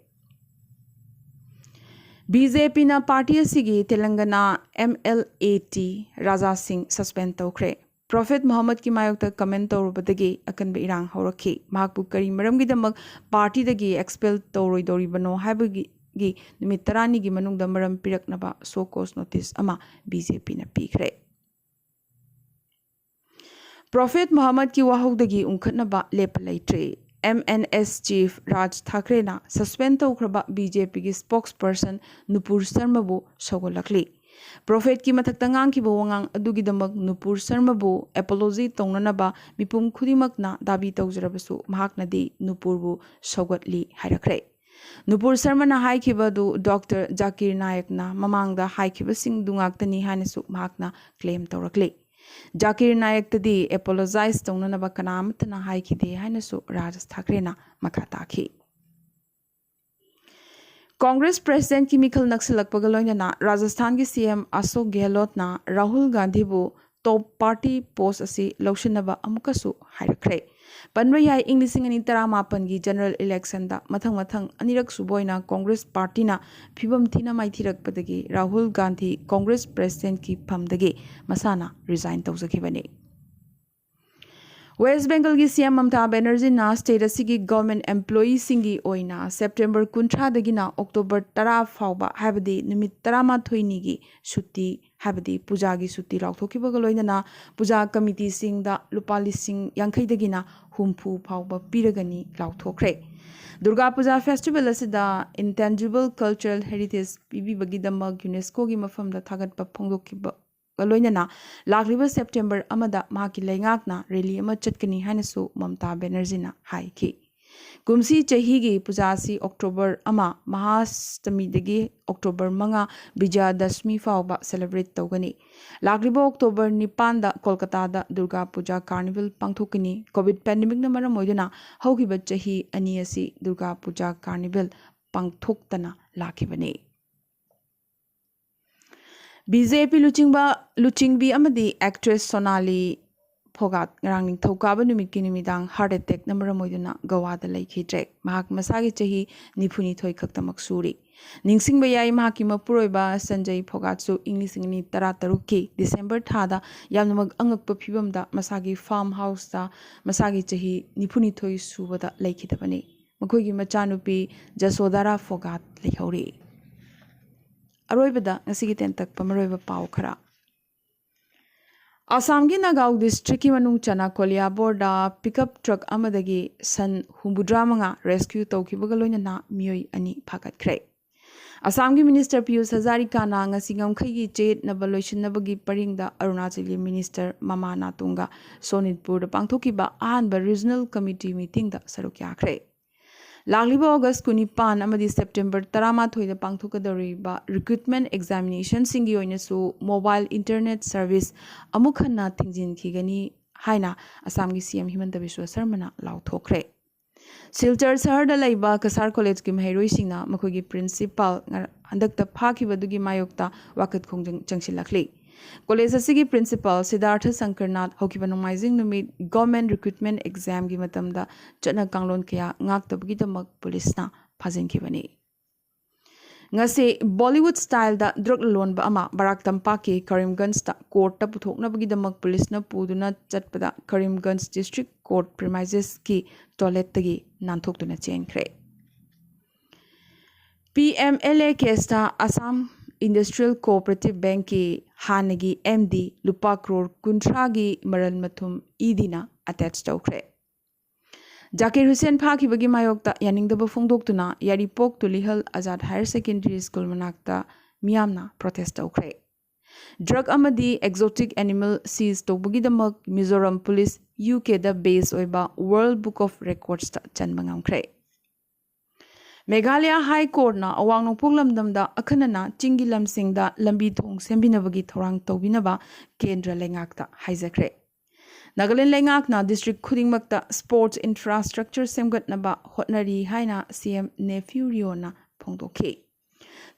ꯕꯤ ꯖꯦ ꯄꯤꯅ ꯄꯥꯔꯇꯤ ꯑꯁꯤꯒꯤ ꯇꯦꯂꯪꯒꯅꯥ M L A T Raja Singh suspend ꯇꯧꯈ꯭ꯔꯦ꯫ ꯄ꯭ꯔꯣꯐꯦꯠ ꯃꯨꯍꯝꯃꯗꯀꯤ ꯃꯥꯌꯣꯛꯇ ꯀꯃꯦꯟ ꯇꯧꯔꯨꯕꯗꯒꯤ ꯑꯀꯟꯕ ꯏꯔꯥꯡ ꯍꯧꯔꯛꯈꯤ꯫ ꯃꯍꯥꯛꯄꯨ ꯀꯔꯤ ꯃꯔꯝꯒꯤꯗꯃꯛ ꯄꯥꯔꯇꯤꯗꯒꯤ ꯑꯦꯛꯁꯄꯦꯜ ꯇꯧꯔꯣꯏꯗꯧꯔꯤꯕꯅꯣ ꯍꯥꯏꯕꯒꯤ ꯅꯨꯃꯤꯠ ꯇꯔꯥꯅꯤꯒꯤ ꯃꯅꯨꯡꯗ ꯃꯔꯝ ꯄꯤꯔꯛꯅꯕ ꯁꯣ ꯀꯣꯁ ꯅꯣꯇꯤꯁ ꯑꯃ ꯕꯤ ꯖꯦ ꯄꯤꯅ ꯄꯤꯈ꯭ꯔꯦ꯫ ꯄ꯭ꯔꯣꯐꯦꯠ ꯃꯨꯍꯝꯃꯗꯀꯤ ꯋꯥꯍꯧꯗꯒꯤ ꯎꯪꯈꯠꯅꯕ ꯂꯦꯞꯄ ꯂꯩꯇ꯭ꯔꯦ꯫ M N S chief Raj ꯊꯥꯀ꯭ꯔꯦꯅ ꯁꯁꯄꯦꯟ ꯇꯧꯈ꯭ꯔꯕ ꯕꯤ ꯖꯦ ꯄꯤꯒꯤ ꯁ꯭ꯄꯣꯛꯁ ꯄꯔꯁꯟ ꯅꯨꯄꯨꯔ ꯁꯔꯃꯕꯨ ꯁꯧꯒꯠꯂꯛꯂꯤ꯫ ꯄ꯭ꯔꯣꯐꯦꯠꯀꯤ ꯃꯊꯛꯇ ꯉꯥꯡꯈꯤꯕ ꯋꯥꯉꯥꯡ ꯑꯗꯨꯒꯤꯗꯃꯛ ꯅꯨꯄꯨꯔ ꯁꯔꯃꯕꯨ ꯑꯦꯄꯣꯂꯣꯖꯤ ꯇꯧꯅꯅꯕ ꯃꯤꯄꯨꯝ ꯈꯨꯗꯤꯡꯃꯛꯅ ꯗꯥꯕꯤ ꯇꯧꯖꯔꯕꯁꯨ, ꯃꯍꯥꯛꯅꯗꯤ ꯅꯨꯄꯨꯔꯕꯨ ꯁꯧꯒꯠꯂꯤ ꯍꯥꯏꯔꯛꯈ꯭ꯔꯦ꯫ ꯅꯨꯄꯨꯔ ꯁꯔꯃꯅ ꯍꯥꯏꯈꯤꯕ ꯑꯗꯨ ꯗꯣꯛꯇꯔ ꯖꯥꯀꯤꯔ ꯅꯥꯌꯛꯅ ꯃꯃꯥꯡꯗ ꯍꯥꯏꯈꯤꯕꯁꯤꯡꯗꯨ ꯉꯥꯛꯇꯅꯤ ꯍꯥꯏꯅꯁꯨ ꯃꯍꯥꯛꯅ ꯀ꯭ꯂꯦꯝ ꯇꯧꯔꯛꯂꯤ꯫ ꯖꯥꯀꯤꯔ ꯅꯥꯌꯛꯇꯗꯤ ꯑꯦꯄꯣꯂꯣꯖꯥꯏꯖ ꯇꯧꯅꯅꯕ ꯀꯅꯥ ꯑꯃꯠꯇꯅ ꯍꯥꯏꯈꯤꯗꯦ ꯍꯥꯏꯅꯁꯨ ꯔꯥꯖ ꯊꯥꯀ꯭ꯔꯦꯅ ꯃꯈꯥ ꯇꯥꯈꯤ꯫ ꯀꯣꯡꯒ꯭ꯔꯦꯁ ꯄ꯭ꯔꯦꯁꯤꯗꯦꯟꯠꯀꯤ ꯃꯤꯈꯜ ꯅꯛꯁꯤꯜꯂꯛꯄꯒ ꯂꯣꯏꯅꯅ ꯔꯥꯖꯁꯊꯥꯟꯒꯤ ꯁꯤ ꯑꯦꯝ ꯑꯁꯣꯛ ꯒꯦꯍꯂꯣꯠꯅ ꯔꯥꯍꯨꯜ ꯒꯥꯟꯙꯤꯕꯨ ꯇꯣꯞ ꯄꯥꯔꯇꯤ ꯄꯣꯁ ꯑꯁꯤ ꯂꯧꯁꯤꯟꯅꯕ ꯑꯃꯨꯛꯀꯁꯨ ꯍꯥꯏꯔꯛꯈ꯭ꯔꯦ꯫ ꯄꯟꯕ ꯌꯥꯏ, ꯏꯪ ꯂꯤꯁꯤꯡ ꯑꯅꯤ ꯇꯔꯥꯃꯥꯄꯟꯒꯤ general election ꯗ ꯃꯊꯪ ꯃꯊꯪ ꯑꯅꯤꯔꯛ ꯁꯨꯕ ꯑꯣꯏꯅ ꯀꯣꯡꯒ꯭ꯔꯦꯁ ꯄꯥꯔꯇꯤꯅ ꯐꯤꯕꯝ ꯊꯤꯅ ꯃꯥꯏꯊꯤꯔꯛꯄꯗꯒꯤ ꯔꯥꯍꯨꯜ ꯒꯥꯟꯙꯤ ꯀꯣꯡꯒ꯭ꯔꯦꯁ ꯄ꯭ꯔꯦꯁꯤꯗꯦꯟꯠꯀꯤ ꯐꯝꯗꯒꯤ ꯃꯁꯥꯅ resign ꯇꯧꯖꯈꯤꯕꯅꯤ꯫ ꯋꯦꯁ꯭ꯠ ꯕꯦꯡꯒꯜꯒꯤ ꯁꯤ ꯑꯦꯝ ꯃꯝꯇꯥ ꯕꯦꯅꯔꯖꯤꯅ state ꯑꯁꯤꯒꯤ government employeeꯁꯤꯡꯒꯤ ꯑꯣꯏꯅ September ꯀꯨꯟꯊ꯭ꯔꯥꯗꯒꯤꯅ October ꯇꯔꯥ ꯐꯥꯎꯕ, ꯍꯥꯏꯕꯗꯤ ꯅꯨꯃꯤꯠ ꯇꯔꯥꯃꯥꯊꯣꯏꯅꯤꯒꯤ ꯁꯨꯇꯤ, ꯍꯥꯏꯕꯗꯤ ꯄꯨꯖꯥꯒꯤ ꯁꯨꯇꯤ ꯂꯥꯎꯊꯣꯛꯈꯤꯕꯒ ꯂꯣꯏꯅꯅ ꯄꯨꯖꯥ ꯀꯃꯤꯇꯤꯁꯤꯡꯗ ꯂꯨꯄꯥ ꯂꯤꯁꯤꯡ ꯌꯥꯡꯈꯩꯗꯒꯤꯅ ꯍꯨꯝꯐꯨ ꯐꯥꯎꯕ ꯄꯤꯔꯒꯅꯤ ꯂꯥꯎꯊꯣꯛꯈ꯭ꯔꯦ꯫ ꯗꯨꯔꯒꯥ ꯄꯨꯖꯥ festival ꯑꯁꯤꯗ intangible cultural heritage ꯄꯤꯕꯤꯕꯒꯤꯗꯃꯛ UNESCOꯒꯤ ꯃꯐꯝꯗ ꯊꯥꯒꯠꯄ ꯐꯣꯡꯗꯣꯛꯈꯤꯕꯒ ꯂꯣꯏꯅꯅ ꯂꯥꯛꯂꯤꯕ September ꯑꯃꯗ ꯃꯍꯥꯛꯀꯤ ꯂꯩꯉꯥꯛꯅ rally ꯑꯃ ꯆꯠꯀꯅꯤ ꯍꯥꯏꯅꯁꯨ ꯃꯝꯇꯥ ꯕꯦꯅꯔꯖꯤꯅ ꯍꯥꯏꯈꯤ꯫ ꯀꯨꯝꯁꯤ ꯆꯍꯤꯒꯤ ꯄꯨꯖꯥ ꯑꯁꯤ October ꯑꯃ ꯃꯍꯥꯁꯇꯃꯤꯗꯒꯤ October ꯃꯉꯥ ꯕꯤꯖꯌꯗꯁꯃꯤ ꯐꯥꯎꯕ celebrate ꯇꯧꯒꯅꯤ꯫ ꯂꯥꯛꯂꯤꯕ October ꯅꯤꯄꯥꯟꯗ ꯀꯣꯜꯀꯇꯥꯗ ꯗꯨꯔꯒꯥ ꯄꯨꯖꯥ carnival ꯄꯥꯡꯊꯣꯛꯀꯅꯤ꯫ Covid pandemicꯅ ꯃꯔꯝ ꯑꯣꯏꯗꯨꯅ ꯍꯧꯈꯤꯕ ꯆꯍꯤ ꯑꯅꯤ ꯑꯁꯤ ꯗꯨꯔꯒꯥ ꯄꯨꯖꯥ carnival ꯄꯥꯡꯊꯣꯛꯇꯅ ꯂꯥꯛꯈꯤꯕꯅꯤ꯫ BJP ꯂꯨꯆꯤꯡꯕ, ꯂꯨꯆꯤꯡꯕꯤ ꯑꯃꯗꯤ actress ꯁꯣꯅꯥꯂꯤ ꯐꯣꯒꯥꯠ ꯉꯔꯥꯡ ꯅꯤꯡꯊꯧꯀꯥꯕ ꯅꯨꯃꯤꯠꯀꯤ ꯅꯨꯃꯤꯗꯥꯡ heart attackꯅ ꯃꯔꯝ ꯑꯣꯏꯗꯨꯅ ꯒꯣꯋꯥꯗ ꯂꯩꯈꯤꯗ꯭ꯔꯦ꯫ ꯃꯍꯥꯛ ꯃꯁꯥꯒꯤ ꯆꯍꯤ ꯅꯤꯐꯨꯅꯤꯊꯣꯏ ꯈꯛꯇꯃꯛ ꯁꯨꯔꯤ꯫ ꯅꯤꯡꯁꯤꯡꯕ ꯌꯥꯏ, ꯃꯍꯥꯛꯀꯤ ꯃꯄꯨꯔꯣꯏꯕ ꯁꯟꯖꯌ ꯐꯣꯒꯥꯠꯁꯨ ꯏꯪ ꯂꯤꯁꯤꯡ ꯑꯅꯤ ꯇꯔꯥꯇꯔꯨꯛꯀꯤ December ꯊꯥꯗ ꯌꯥꯝꯅꯃꯛ ꯑꯉꯛꯄ ꯐꯤꯕꯝꯗ ꯃꯁꯥꯒꯤ farm houseꯇ ꯃꯁꯥꯒꯤ ꯆꯍꯤ ꯅꯤꯐꯨꯅꯤꯊꯣꯏ ꯁꯨꯕꯗ ꯂꯩꯈꯤꯗꯕꯅꯤ꯫ ꯃꯈꯣꯏꯒꯤ ꯃꯆꯥꯅꯨꯄꯤ ꯖꯁꯣꯗꯥꯔꯥ ꯐꯣꯒꯥꯠ ꯂꯩꯍꯧꯔꯤ꯫ ꯑꯔꯣꯏꯕꯗ ꯉꯁꯤꯒꯤ ꯇꯦꯟꯇꯛꯄ ꯃꯔꯨꯑꯣꯏꯕ ꯄꯥꯎ ꯈꯔ꯫ ꯑꯁꯥꯝꯒꯤ ꯅꯥꯒꯥꯎ districtꯀꯤ ꯃꯅꯨꯡ ꯆꯟꯅ ꯀꯣꯂꯤꯌꯥꯕꯣꯔꯗ pickup truck ꯑꯃꯗꯒꯤ ꯁꯟ ꯍꯨꯝꯐꯨꯇꯔꯥ ꯃꯉꯥ rescue ꯇꯧꯈꯤꯕꯒ ꯂꯣꯏꯅꯅ ꯃꯤꯑꯣꯏ ꯑꯅꯤ ꯐꯥꯒꯠꯈ꯭ꯔꯦ꯫ ꯑꯁꯥꯝꯒꯤ Minister ꯄꯤꯌꯨꯁ ꯍꯖꯥꯔꯤꯀꯥꯅ ꯉꯁꯤ ꯉꯝꯈꯩꯒꯤ ꯆꯌꯦꯠꯅꯕ ꯂꯣꯏꯁꯤꯟꯅꯕꯒꯤ ꯄꯔꯤꯡꯗ ꯑꯔꯨꯅꯥꯆꯜꯒꯤ Minister ꯃꯃꯥ ꯅꯥꯇꯨꯡꯒ ꯁꯣꯅꯤꯠꯄꯨꯔꯗ ꯄꯥꯡꯊꯣꯛꯈꯤꯕ ꯑꯍꯥꯟꯕ regional committee meetingꯗ ꯁꯔꯨꯛ ꯌꯥꯈ꯭ꯔꯦ꯫ ꯂꯥꯛꯂꯤꯕ August ꯀꯨꯟꯅꯤꯄꯥꯟ ꯑꯃꯗꯤ September ꯇꯔꯥꯃꯥꯊꯣꯏꯗ ꯄꯥꯡꯊꯣꯛꯀꯗꯧꯔꯤꯕ recruitment examinationꯁꯤꯡꯒꯤ ꯑꯣꯏꯅꯁꯨ mobile internet service ꯑꯃꯨꯛ ꯍꯟꯅ ꯊꯤꯡꯖꯤꯟꯈꯤꯒꯅꯤ ꯍꯥꯏꯅ ꯑꯁꯥꯝꯒꯤ CM ꯍꯤꯃꯟꯇ ꯕꯤꯁ꯭ꯋ ꯁꯔꯃꯅ ꯂꯥꯎꯊꯣꯛꯈ꯭ꯔꯦ꯫ ꯁꯤꯜꯆꯔ ꯁꯍꯔꯗ ꯂꯩꯕ ꯀꯁꯥꯔ collegeꯀꯤ ꯃꯍꯩꯔꯣꯏꯁꯤꯡꯅ ꯃꯈꯣꯏꯒꯤ principal ꯉ-, ꯍꯟꯗꯛꯇ ꯐꯥꯈꯤꯕꯗꯨꯒꯤ ꯃꯥꯌꯣꯛꯇ ꯋꯥꯀꯠ ꯈꯣꯡꯖꯪ ꯆꯪꯁꯤꯜꯂꯛꯂꯤ꯫ ꯀꯣꯂꯦꯖ ꯑꯁꯤꯒꯤ ꯄ꯭ꯔꯤꯟꯁꯤꯄꯥꯜ ꯁꯤꯗꯥꯔꯊ ꯁꯪꯀꯔꯅꯥꯊ ꯍꯧꯈꯤꯕ ꯅꯣꯡꯃꯥꯏꯖꯤꯡ ꯅꯨꯃꯤꯠ ꯒꯚꯔꯟꯃꯦꯟꯠ ꯔꯤꯀ꯭ꯔꯨꯠꯃꯦꯟꯠ ꯑꯦꯛꯖꯥꯝꯒꯤ ꯃꯇꯝꯗ ꯆꯠꯅ ꯀꯥꯡꯂꯣꯟ ꯀꯌꯥ ꯉꯥꯛꯇꯕꯒꯤꯗꯃꯛ ꯄꯨꯂꯤꯁꯅ ꯐꯥꯖꯤꯟꯈꯤꯕꯅꯤ꯫ ꯉꯁꯤ ꯕꯣꯂꯤꯋꯨꯗ ꯁ꯭ꯇꯥꯏꯜꯗ ꯗ꯭ꯔꯒ ꯂꯂꯣꯟꯕ ꯑꯃ ꯕꯔꯥꯛ ꯇꯝꯄꯥꯛꯀꯤ ꯀꯔꯤꯝꯒꯟꯖꯇ ꯀꯣꯔꯠꯇ ꯄꯨꯊꯣꯛꯅꯕꯒꯤꯗꯃꯛ ꯄꯨꯂꯤꯁꯅ ꯄꯨꯗꯨꯅ ꯆꯠꯄꯗ ꯀꯔꯤꯝꯒꯟꯖ ꯗꯤꯁꯇ꯭ꯔꯤꯛ ꯀꯣꯔꯠ ꯄ꯭ꯔꯤꯃꯥꯏꯖꯦꯁꯀꯤ ꯇꯣꯏꯂꯦꯠꯇꯒꯤ ꯅꯥꯟꯊꯣꯛꯇꯨꯅ ꯆꯦꯟꯈ꯭ꯔꯦ꯫ ꯄꯤ ꯑꯦꯝ ꯑꯦꯜ ꯑꯦ ꯀꯦꯁꯇ ꯑꯁꯥꯝ ꯏꯟꯗꯁꯇ꯭ꯔꯤꯌꯦꯜ ꯀꯣꯑꯣꯄꯔꯦꯇꯤꯚ ꯕꯦꯡꯛꯀꯤ ꯍꯥꯟꯅꯒꯤ ꯑꯦꯝ ꯗꯤ ꯂꯨꯄꯥ ꯀ꯭ꯔꯣꯔ ꯀꯨꯟꯊ꯭ꯔꯥꯒꯤ ꯃꯔꯜ ꯃꯊꯨꯝ ꯏ ꯗꯤꯅ ꯑꯦꯇꯦꯆ ꯇꯧꯈ꯭ꯔꯦ꯫ ꯖꯥꯀꯤꯔ ꯍꯨꯁꯦꯟ ꯐꯥꯈꯤꯕꯒꯤ ꯃꯥꯌꯣꯛꯇ ꯌꯥꯅꯤꯡꯗꯕ ꯐꯣꯡꯗꯣꯛꯇꯨꯅ ꯌꯥꯏꯔꯤꯄꯣꯛ ꯇꯨꯂꯤꯍꯜ ꯑꯖꯥꯗ ꯍꯥꯌꯔ ꯁꯦꯀꯦꯟꯗꯔꯤ ꯁ꯭ꯀꯨꯜ ꯃꯅꯥꯛꯇ ꯃꯤꯌꯥꯝꯅ ꯄ꯭ꯔꯣꯇꯦꯁ ꯇꯧꯈ꯭ꯔꯦ꯫ ꯗ꯭ꯔꯒ ꯑꯃꯗꯤ ꯑꯦꯛꯖꯣꯇꯤꯛ ꯑꯦꯅꯤꯃꯦꯜ ꯁꯤꯖ ꯇꯧꯕꯒꯤꯗꯃꯛ ꯃꯤꯖꯣꯔꯥꯝ ꯄꯨꯂꯤꯁ ꯌꯨ ꯀꯦꯗ ꯕꯦꯖ ꯑꯣꯏꯕ ꯋꯥꯔꯜꯗ ꯕꯨꯛ ꯑꯣꯐ ꯔꯦꯀꯣꯔꯗꯁꯇ ꯆꯟꯕ ꯉꯝꯈ꯭ꯔꯦ꯫ ꯃꯦꯘꯥꯂꯌ ꯍꯥꯏ ꯀꯣꯔꯠꯅ ꯑꯋꯥꯡ ꯅꯣꯡꯄꯣꯛ ꯂꯝꯗꯝꯗ ꯑꯈꯟꯅꯅ ꯆꯤꯡꯒꯤ ꯂꯝꯁꯤꯡꯗ ꯂꯝꯕꯤ ꯊꯣꯡ ꯁꯦꯝꯕꯤꯅꯕꯒꯤ ꯊꯧꯔꯥꯡ ꯇꯧꯕꯤꯅꯕ ꯀꯦꯟꯗ꯭ꯔ ꯂꯩꯉꯥꯛꯇ ꯍꯥꯏꯖꯈ꯭ꯔꯦ꯫ ꯅꯥꯒꯥꯂꯦꯟ ꯂꯩꯉꯥꯛꯅ ꯗꯤꯁꯇ꯭ꯔꯤꯛ ꯈꯨꯗꯤꯡꯃꯛꯇ ꯁ꯭ꯄꯣꯔꯠꯁ ꯏꯟꯐ꯭ꯔꯥꯁ꯭ꯇ꯭ꯔꯛꯆꯔ ꯁꯦꯝꯒꯠꯅꯕ ꯍꯣꯠꯅꯔꯤ ꯍꯥꯏꯅ ꯁꯤ ꯑꯦꯝ ꯅꯦꯐ꯭ꯌꯨ ꯔꯤꯑꯣꯅ ꯐꯣꯡꯗꯣꯛꯈꯤ꯫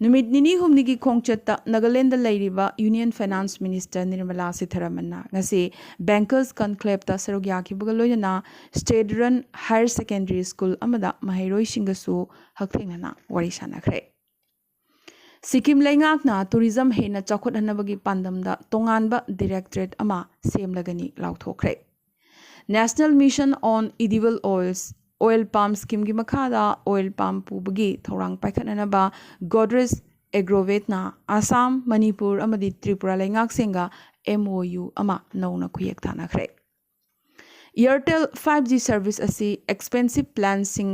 ꯅꯨꯃꯤꯠ ꯅꯤꯅꯤ ꯍꯨꯝꯅꯤꯒꯤ ꯈꯣꯡꯆꯠꯇ ꯅꯥꯒꯥꯂꯦꯟꯗ ꯂꯩꯔꯤꯕ ꯌꯨꯅꯤꯌꯟ ꯐꯥꯏꯅꯥꯟꯁ ꯃꯤꯅꯤꯁꯇꯔ ꯅꯤꯔꯃꯂꯥ ꯁꯤꯊꯥꯔꯥꯃꯟꯅ ꯉꯁꯤ ꯕꯦꯡꯀꯔꯁ ꯀꯟꯀ꯭ꯂꯦꯞꯇ ꯁꯔꯨꯛ ꯌꯥꯈꯤꯕꯒ ꯂꯣꯏꯅꯅ state run higher secondary school ꯑꯃꯗ ꯃꯍꯩꯔꯣꯏꯁꯤꯡꯒꯁꯨ ꯍꯛꯊꯦꯡꯅꯅ ꯋꯥꯔꯤ ꯁꯥꯟꯅꯈ꯭ꯔꯦ꯫ ꯁꯤꯛꯀꯤꯝ ꯂꯩꯉꯥꯛꯅ ꯇꯨꯔꯤꯖꯝ ꯍꯦꯟꯅ ꯆꯥꯎꯈꯠꯍꯟꯅꯕꯒꯤ ꯄꯥꯟꯗꯝꯗ ꯇꯣꯉꯥꯟꯕ ꯗꯤꯔꯦꯛꯇꯣꯔꯦꯠ ꯑꯃ ꯁꯦꯝꯂꯒꯅꯤ ꯂꯥꯎꯊꯣꯛꯈ꯭ꯔꯦ꯫ National Mission on Edible Oils, oil ꯄꯥꯝ ꯁ꯭ꯀꯤꯝꯒꯤ ꯃꯈꯥꯗ ꯑꯣꯏꯜ ꯄꯥꯝ ꯄꯨꯕꯒꯤ ꯊꯧꯔꯥꯡ ꯄꯥꯏꯈꯠꯅꯅꯕ ꯒꯣꯗ꯭ꯔꯦꯖ ꯑꯦꯒ꯭ꯔꯣꯋꯦꯠꯅ ꯑꯁꯥꯝ, ꯃꯅꯤꯄꯨꯔ ꯑꯃꯗꯤ ꯇ꯭ꯔꯤꯄꯨꯔꯥ ꯂꯩꯉꯥꯛꯁꯤꯡꯒ ꯑꯦꯝ ꯑꯣ ꯌꯨ ꯑꯃ ꯅꯧꯅ ꯈꯨꯌꯦꯛ ꯊꯥꯅꯈ꯭ꯔꯦ꯫ Airtel five G service ꯑꯁꯤ expensive planꯁꯤꯡ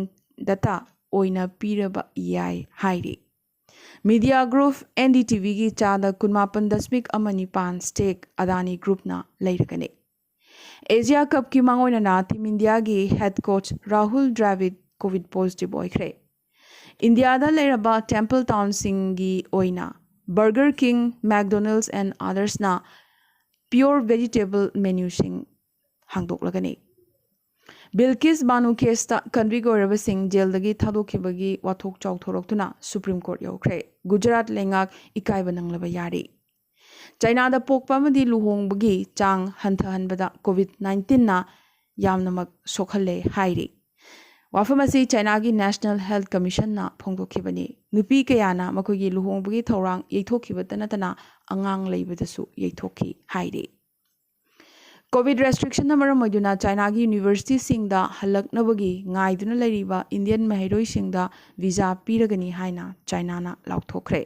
data ꯑꯣꯏꯅ ꯄꯤꯔꯕ ꯌꯥꯏ ꯍꯥꯏꯔꯤ꯫ Media group N D T ꯚꯤꯒꯤ ꯆꯥꯗ ꯀꯨꯟꯃꯥꯄꯟ ꯗꯁꯃꯤꯛ ꯑꯃ ꯅꯤꯄꯥꯟ stake ꯑꯗꯥꯅꯤ ꯒ꯭ꯔꯨꯞꯅ ꯂꯩꯔꯒꯅꯤ꯫ ꯑꯦꯁꯤꯌꯥ ꯀꯞꯀꯤ ꯃꯥꯡꯑꯣꯏꯅꯅ ꯇꯤꯝ ꯏꯟꯗꯤꯌꯥꯒꯤ head coach Rahul Dravid covid positive ꯑꯣꯏꯈ꯭ꯔꯦ꯫ ꯏꯟꯗꯤꯌꯥꯗ ꯂꯩꯔꯕ ꯇꯦꯝꯄꯜ ꯇꯥꯎꯟꯁꯤꯡꯒꯤ ꯑꯣꯏꯅ Burger King, McDonald's and othersꯅ pure vegetable menuꯁꯤꯡ ꯍꯥꯡꯗꯣꯛꯂꯒꯅꯤ꯫ ꯕꯤꯜꯀꯤꯁ Banu ꯀꯦꯁꯇ convict ꯑꯣꯏꯔꯕꯁꯤꯡ ꯖꯦꯜꯗꯒꯤ ꯊꯥꯗꯣꯛꯈꯤꯕꯒꯤ ꯋꯥꯊꯣꯛ ꯆꯥꯎꯊꯣꯔꯛꯇꯨꯅ ꯁꯨꯄ꯭ꯔꯤꯝ ꯀꯣꯔꯠ ꯌꯧꯈ꯭ꯔꯦ꯫ ꯒꯨꯖꯔꯥꯠ ꯂꯩꯉꯥꯛ ꯏꯀꯥꯏꯕ ꯅꯪꯂꯕ ꯌꯥꯔꯤ꯫ ꯆꯥꯏꯅꯥꯗ ꯄꯣꯛꯄ ꯑꯃꯗꯤ ꯂꯨꯍꯣꯡꯕꯒꯤ ꯆꯥꯡ ꯍꯟꯊꯍꯟꯕꯗ ꯀꯣꯚꯤꯗ ꯅꯥꯏꯟꯇꯤꯟꯅ ꯌꯥꯝꯅꯃꯛ ꯁꯣꯛꯍꯜꯂꯦ ꯍꯥꯏꯔꯤ꯫ ꯋꯥꯐꯝ ꯑꯁꯤ ꯆꯥꯏꯅꯥꯒꯤ National Health Commissionꯅ ꯐꯣꯡꯗꯣꯛꯈꯤꯕꯅꯤ꯫ ꯅꯨꯄꯤ ꯀꯌꯥꯅ ꯃꯈꯣꯏꯒꯤ ꯂꯨꯍꯣꯡꯕꯒꯤ ꯊꯧꯔꯥꯡ ꯌꯩꯊꯣꯛꯈꯤꯕꯇ ꯅꯠꯇꯅ ꯑꯉꯥꯡ ꯂꯩꯕꯗꯁꯨ ꯌꯩꯊꯣꯛꯈꯤ ꯍꯥꯏꯔꯤ꯫ ꯀꯣꯚꯤꯗ ꯔꯦꯁꯇ꯭ꯔꯤꯛꯁꯟꯅ ꯃꯔꯝ ꯑꯣꯏꯗꯨꯅ ꯆꯥꯏꯅꯥꯒꯤ ꯌꯨꯅꯤꯚꯔꯁꯤꯇꯤꯁꯤꯡꯗ ꯍꯜꯂꯛꯅꯕꯒꯤ ꯉꯥꯏꯗꯨꯅ ꯂꯩꯔꯤꯕ ꯏꯟꯗꯤꯌꯟ ꯃꯍꯩꯔꯣꯏꯁꯤꯡꯗ ꯚꯤꯖꯥ ꯄꯤꯔꯒꯅꯤ ꯍꯥꯏꯅ ꯆꯥꯏꯅꯥꯅ ꯂꯥꯎꯊꯣꯛꯈ꯭ꯔꯦ꯫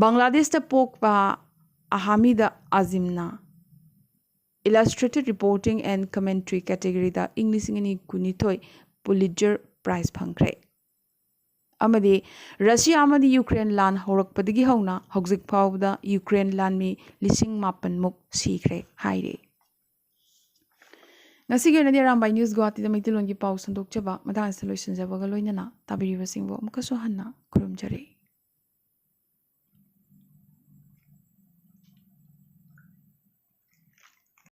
ꯕꯪꯒ꯭ꯂꯥꯗꯦꯁꯇ ꯄꯣꯛꯄ ꯑꯍꯥꯃꯤꯗ ꯑꯖꯤꯝꯅ Illustrated Reporting and Commentary categoryꯗ ꯏꯪ ꯂꯤꯁꯤꯡ ꯑꯅꯤ ꯀꯨꯟꯅꯤꯊꯣꯏ Pulitzer Prize ꯐꯪꯈ꯭ꯔꯦ꯫ ꯑꯃꯗꯤ ꯔꯁꯤꯌꯥ ꯑꯃꯗꯤ ꯌꯨꯀ꯭ꯔꯦꯟ ꯂꯥꯟ ꯍꯧꯔꯛꯄꯗꯒꯤ ꯍꯧꯅ ꯍꯧꯖꯤꯛ ꯐꯥꯎꯕꯗ ꯌꯨꯀ꯭ꯔꯦꯟ ꯂꯥꯟꯃꯤ ꯂꯤꯁꯤꯡ ꯃꯥꯄꯟꯃꯨꯛ ꯁꯤꯈ꯭ꯔꯦ ꯍꯥꯏꯔꯤ꯫ ꯉꯁꯤꯒꯤ ꯑꯣꯏꯅꯗꯤ ꯑꯔꯥꯝꯕꯥꯏ ꯅ꯭ꯌꯨꯁ ꯒꯨꯋꯥꯍꯥꯇꯤꯗ ꯃꯩꯇꯩꯂꯣꯟꯒꯤ ꯄꯥꯎ ꯁꯟꯗꯣꯛꯆꯕ ꯃꯇꯥꯡ ꯑꯁꯤꯗ ꯂꯣꯏꯁꯤꯟꯖꯕꯒ ꯂꯣꯏꯅꯅ ꯇꯥꯕꯤꯔꯤꯕꯁꯤꯡꯕꯨ ꯑꯃꯨꯛꯀꯁꯨ ꯍꯟꯅ ꯈꯨꯔꯨꯝꯖꯔꯤ꯫